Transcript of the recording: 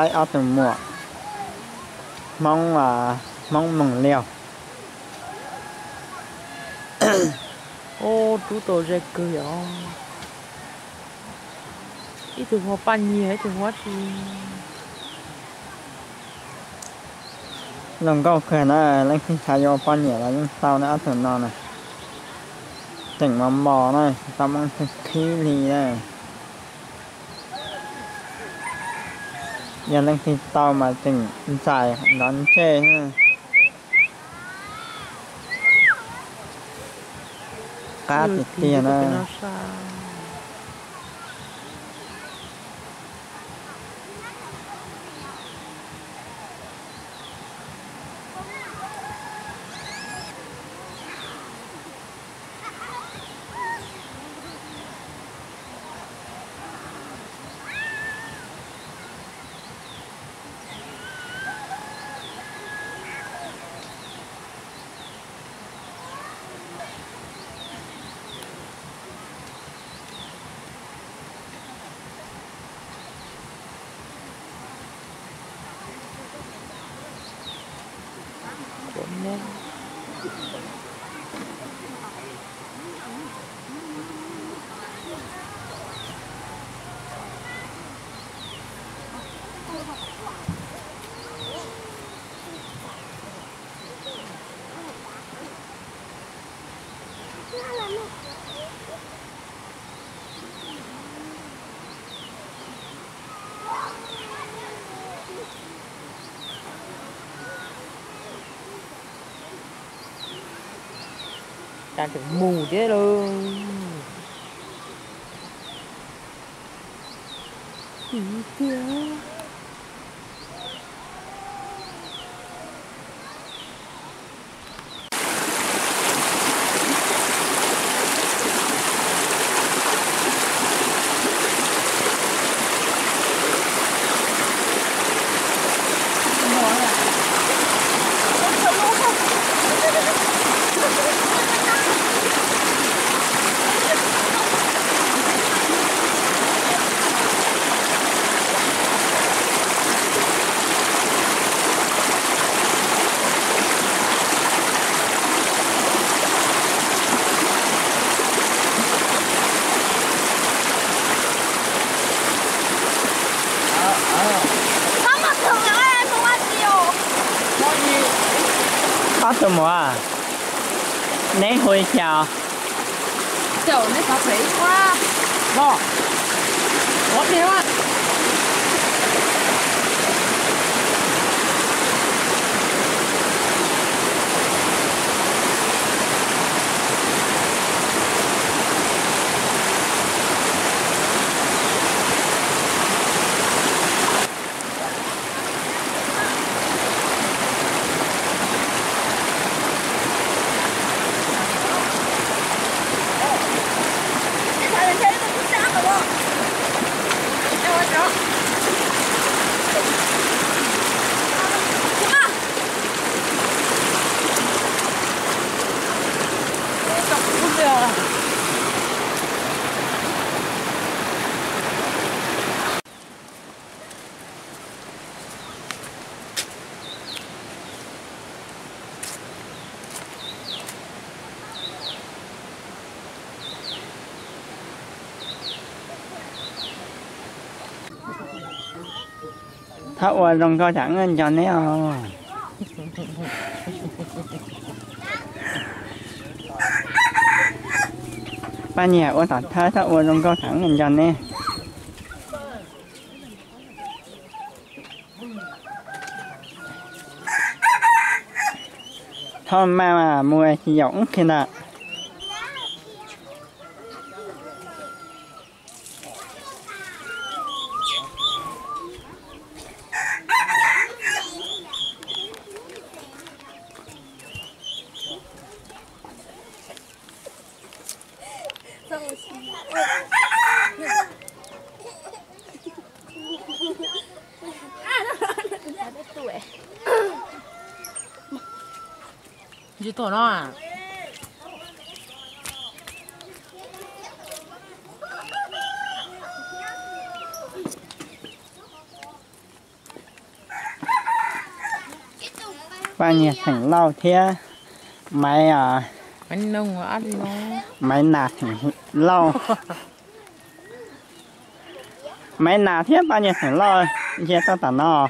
Peb ob tug muam Hmoob, Hmoob Moos Liaus. Ub, rub tau ze kawg yom. Ib tug hu ua Paj Nyiag, ib tug hu ua tsi. Zoo nkauj kawg na, leej twg xav yuav poj niam los yeej tau na, ob tug no na. Tseem mos mos na, tsis tau muaj leej twg qhib li na. Yog leej twg tau mas tseem ntxais nrov ntsej na. Qab tiag tiag na. Tseem mus thiab lauj. Ob tug muam, neb hu li cas? Thov ua zoo nkauj tsam wb nco neb os. Poj niam ua tom thawj, thov ua zoo nkauj tsam wb nco neb. Thov maj mas mus tsis yaum wb kiag ntag. Tsis tuaj no. Paj Nyiag Theem Lauj thiab Maiv, Maiv Nas Theem Lauj, Maiv Nas thiab Paj Nyiag Theem Lauj ntsia tau tam no.